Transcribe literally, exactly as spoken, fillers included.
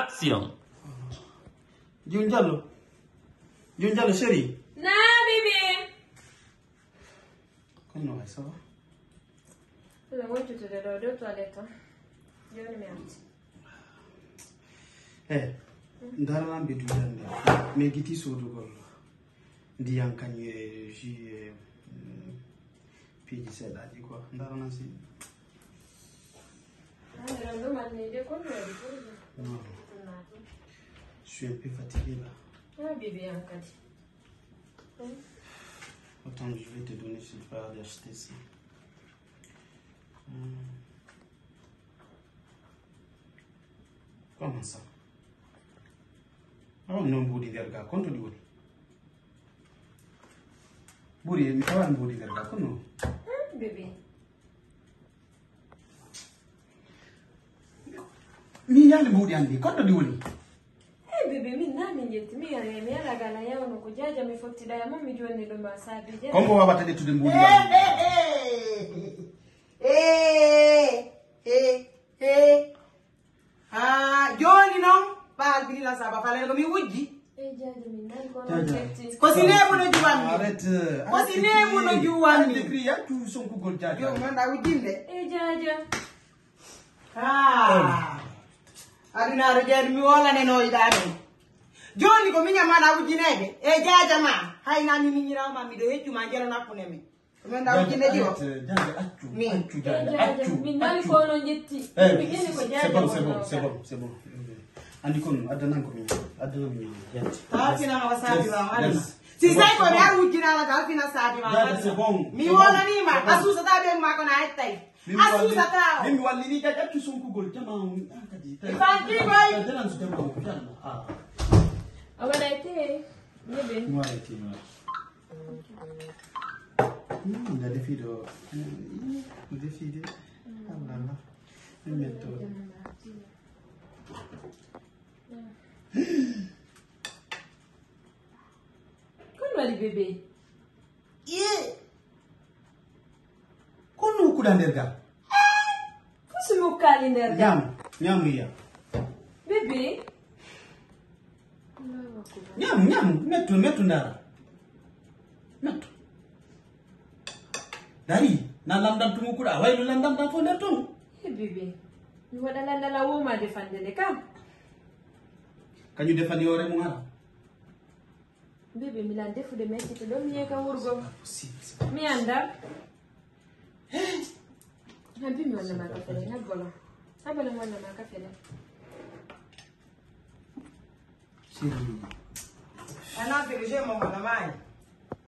Action. Jun Jallo. Jun Jallo, chéri. Na, bébé. Kono no wayi, ça va? Ina woncutude ɗo, dow toilette o. Jooni mi arti. Eh, ndaranam ɓe duɗande. Mi giti sodugol ndiyam kañum e jus e, mm, piiji seeɗaaji quoi. Ndaranam si. Hande ɗon ɗum anniide kon waɗi pour Non. Je suis un peu fatigué là. Ah, bébé, an kadi. Attends, je vais te donner, je vais aller acheter ça. Hmm. Comment ça? Awa non mbuuɗi nder ga, kon to ɗi woni? Mbuuɗi, mi tawani mbuuɗi nder ga, kono? Hmm, bébé. Mi yiyaani mbuuɗi anndi, koɗɗo ɗi woni? Eh, bébé, min na min ƴetti. Mi yara, mi yara gala yawno ko jaaja mi fotti ɗa e mum, mi jonni ɗum ma saabi je. Ko mbo wawata ƴettude mbuuɗi anndi? Eh, eh, eh, eh. Ha, jooni noon, ɓaal bilila saba falen ko mi wujji. Eh, jaaja, min nani ko non Jaaja. Ƴetti. Ko si neeɓu no juwanmi. Arrête, euh, Ko si arrête neeɓu no d'écrire. Juwanmi. Arrête d'écrire, yaccu sonkugol jaaja. Jooni noon ɗa wujjinde. Eh, jaaja. Ah. Adunaaru jeeɗu mi wolane no iɗa ɗum. Jooni ko miñam ma na wujjineede e jaaja ma. Hay na mi miñiraawo ma miɗo heccu ma njelo nakkune men. Ko men na wujjine ɗi o. Jaaja, accu, Min. Accu, jaaja, Eh, jaaja, accu, min nani accu. Ko onon ƴetti. Eh, Min ƴetti ko c'est jaaja bon, c'est wonno bon, c'est ka. Bon, c'est bon. Andi kon, addanan ko min, addanan min, jaaja. Haa fina ma ko saabi Yes, ma, o aduna. Yes. Si Bon, sai ko c'est mi bon. Ar wujjinaala ka, haa fina saabi ma, o Jaaja, aduna. C'est bon, Mi c'est bon. Wolani ma, a suusata ɓe ma ko na ettay. Min mi A walli-, suusata o. Min mi wallini ka ƴaccu sunkugol jama on, an kadi. E fanti boy. Ka denan su jama on, fiyan ma. Ah. A waɗay te, ñebe. Mi waɗay te, mi waɗay. Hmm, nda defi ɗo. Hmm, defi de. Allah, Allah. Mi metto. Kon waɗi bébé? Ye. Kon no hukkuɗa nder ga? Ko so mi hukkaali nder ga? Ñaam, ñaam Riya. Bébé. Ñaam, ñaam, mettu, mettu ndara. Mettu. Dari, na lamdal tumu kuɗa, waylu lamdal dan fo nder ton. He bébé. Mi waɗa landal a woma defande nde kam. Kañum defani hoore mum hara. Bébé, milan defude metti to ɗo mi yeeka wurgo. C'est pas possible, c'est pas Mi annda. Hey! Habbi mi wanna ma ka fere, na bolo. Abala mi wanna ma ka fere. Chérie. Ana fere, je mo mana mai.